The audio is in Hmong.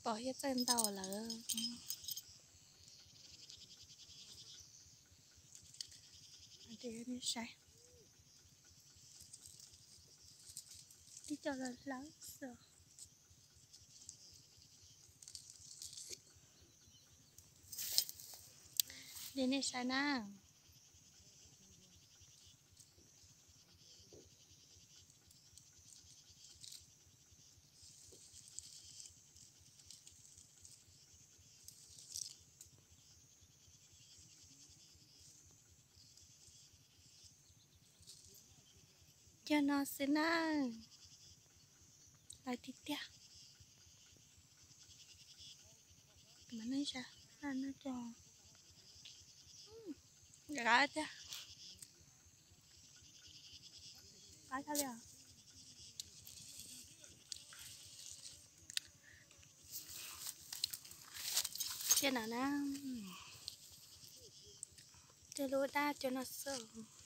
Pom thiab txawj ntau lawm. Saib, tib co hlawv xwb. Li nej saib na. Cov no xwb na, lawv tiag tiag. Mas nej saib, no cov qab tiag, qab tag li os. Tej no na, tej lub dab cov no xwb.